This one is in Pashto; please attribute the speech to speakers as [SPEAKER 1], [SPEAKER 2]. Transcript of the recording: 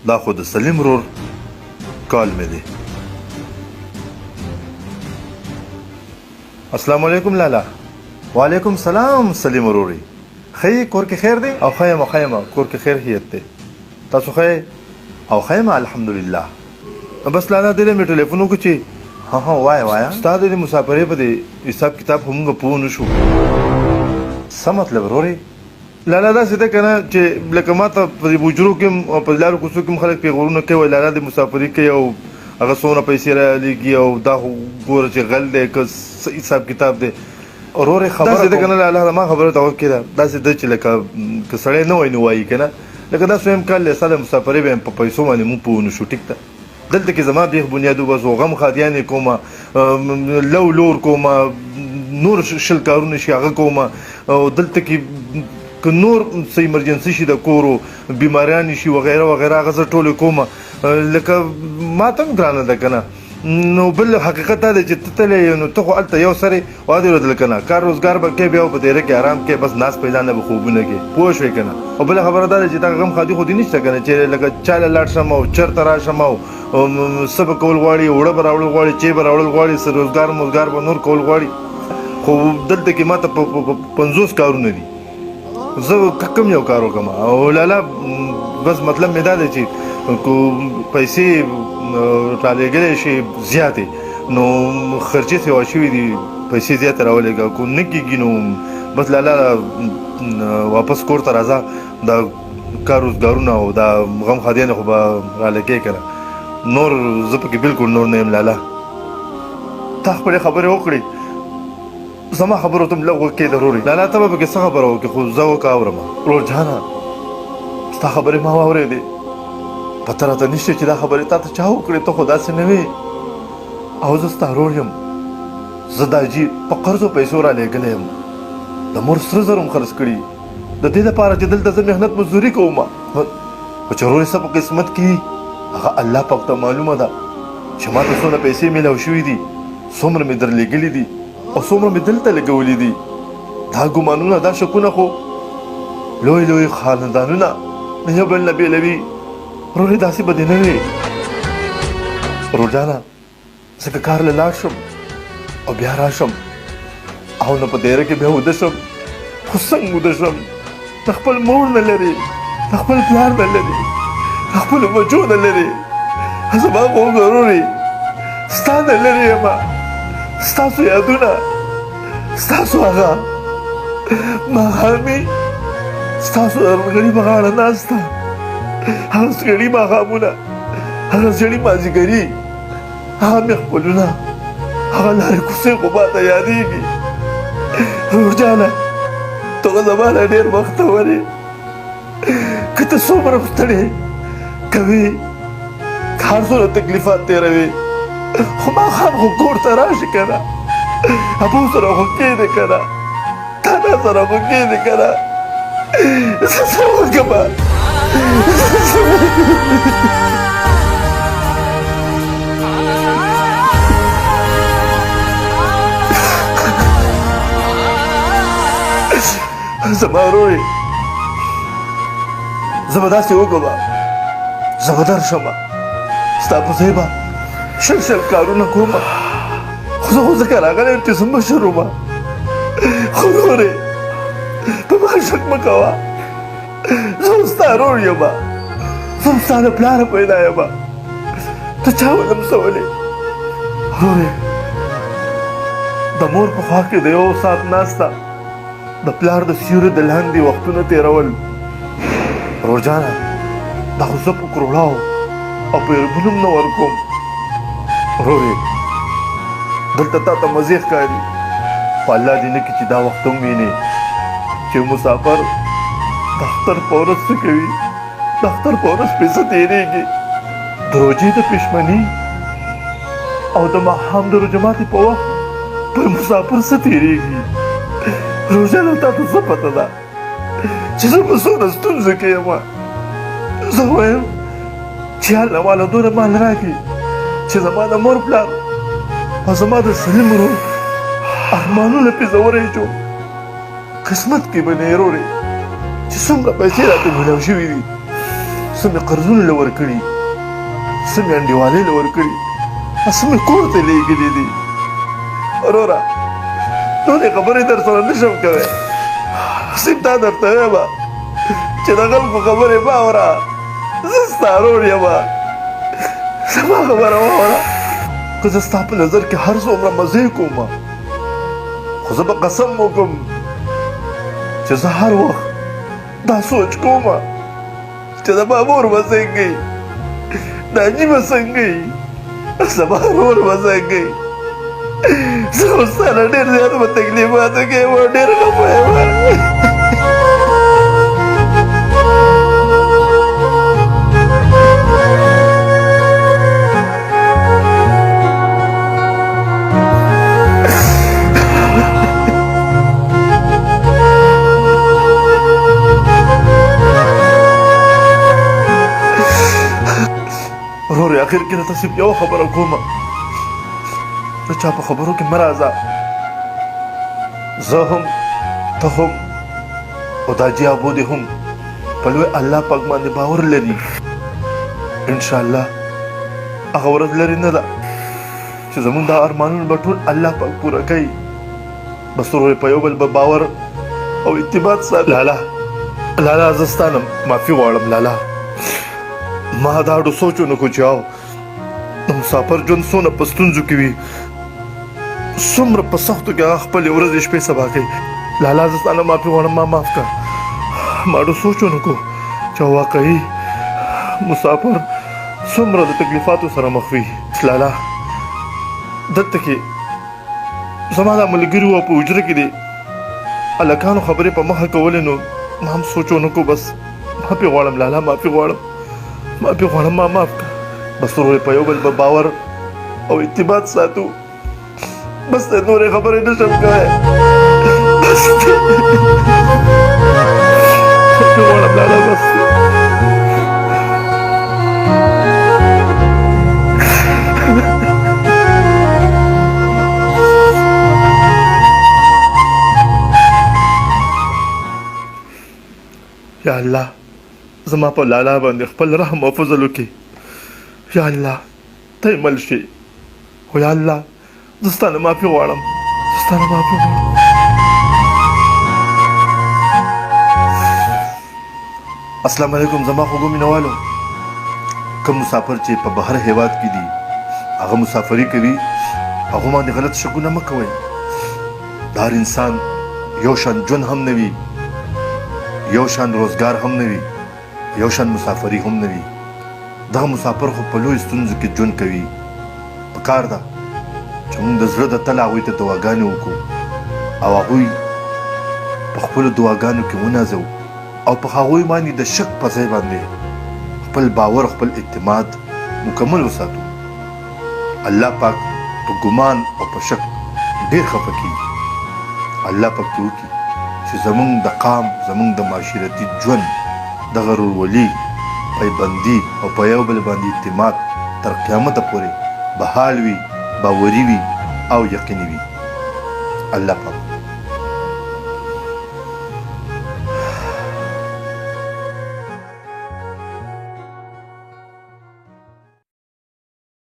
[SPEAKER 1] دا خو د سلیم ورور کال مې دی. السلام علیکم لالا. وعلیکم سلام سلیم وروري، ښه یې؟ کور کې خیر دی؟ او ښه یم، ښه یم، کور کې خیر خیرت دی، تاسو ښه یې؟ او ښه یم الحمدلله. بس لالا دې مې ټلیفون وکړ چې ها ها وایه وایه، ستا د دې مسافرۍ په دې حساب کتاب خو مونږ پوه نه شو. څه مطلب ورورې؟ لالا داسې ده که نه چې لکه ما ته په دې حجرو کې هم او په لارو کوڅو کې هم خلک پیغورونه کوي، وایي لالا دې مسافري کوي او هغه څومره پیسې رالیږي او دا خو ګوره چې غل دی که څه حساب کتاب دی.
[SPEAKER 2] ورورې خبره
[SPEAKER 1] داسې ده که نه لالا، ما خبره ته غوږ کېږده، داسې ده چې لکه که سړی نه وایي نو وایي که نه، لکه دا څویم کال دی ستا د مسافرۍ به په پیسو باندې مونږ پوه نه شو. ټیک ده، دلته کې زما بیخ بنیاد وباسو، غم ښادیانې کوم، لو لور کوم، نور شل کارونه شي هغه کوم، او دلته کې که نور څه ایمرجنسي شي د کورو بیماریانې شي وغیره وغیره هغه زه ټولې کوم، لکه ما ته هم ګرانه ده که نه. نو بل حقیقت دا دی چې ته تللی یې نو ته خو هلته یو سر یې وادي ورتل که نه، کار روزګار به کوې، بیا به په دیره کې ارام کوې، بس ناست په ځان به خوبونه کوې، پوه شوې که نه. او بله خبره دا ده چې دغه غم ښادي خو دې نشته که نه چې لکه چا له لاړ شم او چېرته راشم او څه به کول غواړي، اوړه به راوړل غواړي، چای به راوړل غواړي، څه روزګار موزګار به نور کول غواړي. خو دلته کې ما ته په 50 کارونه دي، زه کوم یو کار وکړم؟ او لالا بس مطلب مې دا دی چې کو پیسې رالېږلی شي زیاتې نو خرچې سیوا شوي دي، پیسې زیاتې راولېږه، کو نه کېږي نو بس لالا واپس کور ته راځه، دا کار روزګارونه او دا غم ښادیانې خو به رالېږې که نه، نور زه پکې بلکل نور نه یم. لالا تا خپلې خبرې وکړې، زما خبرو ته هم لږ غوږ کېږده ورورې. لالا ته به پکې څه خبره وکړې، خو زه وکه اورم. ورور جانه ستا خبرې ما واورېدې، پته راته نشته چې دا خبرې تا ته چا وکړې، ته خو داسې نه وې او زه ستا ورور یم، زه دا جي په قرضو پیسو رالېږلی یم، د مور سره زر هم خرڅ کړي د دې لپاره چې دلته زه محنت مزدوري کوم. خو چې ورور یې څه په قسمت کې هغه الله پاک ته معلومه ده چې ما ته څونه پیسې میلاو شوي دي، څومره مې درلېږلي دي او څومره مې دلته لګولي دي. دا ګمانونه دا شکونه خو لوی لوی خاندانونه یو بل نه بېلوي. ورورې داسې به دې نه وي. ورور جانه زه که کار له لاړ شم او بیا راشم او نو په دیره کې بیا وده شم، خو څنګه وده شم؟ د خپل مور نه لري، د خپل پلار نه لري، د خپلو بچو نه لري، زما خوږ ورورې ستا نه لري یم، ستاسو یادونه، ستاسو هغه ماښامي، ستاسو د غړي په غاړه ناسته، هغه ستړي ماښامونه، هغه زړي مازیګري، هغه مې خپلونه، هغه لارې کوڅې خو ما ته یادېږي. ورور جانه ته خو زما نه ډېر بختور یې، که ته څومره ستړې کوې، که هر څومره تکلیفات تېروې، خو ماښام خو کور ته راشي که نه، ابو سره خو کښېنې که نه، تانا سره خو کښېنې که نه، زه څه وکړم؟ زما ورور زه به داسې وکړم، زه به درشم ستا په ځای به شل شل کارونه کوم، خو زه خو ځکه راغلی یم چې زه مشر وم. خو ورورې په ما شک مه کوه، زه هم ستا ورور یم، زه هم ستا له پلاره پیدا یم، ته چا ولمسولې؟ ورورې د مور په خوا کې د یو ساعت ناسته، د پلار د سیوري د لاندې وختونه تېرول. ورور جانه دا خو زه په کروړاو او په اربونو هم نه ورکوم. ورورې دلته تا ته مزې ښکاري، خو الله دې نه کړي چې دا وخت هم وینې چې مسافر د اختر په ورځ څه کوي، د اختر په ورځ پرې څه تېرېږي. د روژې د پښمني او د ماښام د روژه ماتي په وخت پر مسافر څه تېرېږي. روژه له تا ته څه پته ده چې زه په څومره ستونزو کې یم؟ زه وایم چې الله ماله دومره مال راکړي چې زما د مور پلار او زما د سلیم ورور ارمانونه پرې زه ورېجو. قسمت کې به نه یې ورورې چې څومره پیسې راته میلاو شوي دي، څه مې قرضونه له ورکړي، څه مې انډیوالۍ له ورکړي، څه مې کور ته لېږلي دي. وروره نورې خبرې در سره نه شم کوی، صرف دا درته وایم چې د خلکو خبرې مه اوره، زه ستا ورور یم، زما خبره واوره. که زه ستا په نظر کې هر څومره مزې کوم، خو زه به قسم وکړم چې زه هر وخت دا سوچ کوم چې زما مور به څنګه وي، ناني به څنګه وي، زما ورور به څنګه وي. زه خو ستا نه ډېر زیات په تکلیفاتو کې یم، ډېر خفه یم. ورور اخر کې راته صرف یوه خبره کومه، د چا په خبرو کې مه راځه. زه هم، ته هم، او دا جي ابو دې هم په لوی الله پاک باندې باور لري. انشاءالله هغه ورځ لرې نه ده چې زمونږ دا ارمانونه به ټول الله پاک پوره کوي. بس ورور په یو بل به باور او اعتماد ساتي. لالا لالا زه ستا نه معافي غواړم لالا، ما دا ډو سوچ ونه کړو چې او د مسافر ژوند څونه په ستونزو کې وي، څومره په سختو کې هغه خپلې ورځې شپې سبا کوي. لالا زه ستا نه معافي غواړم، ما معاف کړه. ما ډو سوچ ونه کړو چې واقعي مسافر څومره د تکلیفاتو سره مخ وي. لالا دلته کې زما دا ملګري وو، په حجره کې دي هلکانو خبرې په مخه کولې، نو ما هم سوچ ونه کړو. بس معافي غواړم لالا، معافي غواړم، معافي غواړم، ما معاف کړه. بس ورور په یو بل به باور او اعتماد ساتو. بس د نورې خبرې نه شم کوی، بس معافي غواړم لالا، بس. یا الله زما په لالا باندې خپل رحم او فضل وکړي. یا الله ته یې مل شي. خو یا الله زه ستا نه معافي غواړم، زه ستا نه معافي غواړم. السلام علیکم زما خوږو مینوالو. کوم مسافر چې په بهر هیواد کې دي، هغه مسافري کوي، هغه باندې غلط شکونه مه کوئ. د هر انسان یو شان ژوند هم نه وي، یو شان روزګار هم نه وي، یو شان مسافري هم نه وي. دغه مسافر خو په لوی ستونزو کې ژوند کوي. پکار ده چې موږ د زړه د تله هغوی ته دعاګانې وکړو او هغوی په خپلو دعاګانو کې ونازوو او په هغوی باندې د شک په ځای باندې خپل باور، خپل اعتماد مکمل وساتو. الله پاک په ګمان او په شک ډېر خفه کېږي. الله پاک دې وکړي چې زمونږ د قام، زمونږ د معاشرتي ژوند دغه ورورولي، پایبندي او په یو بل باندې اعتماد تر قیامته پورې بحال وي، باوري وي او یقیني وي. الله پاک.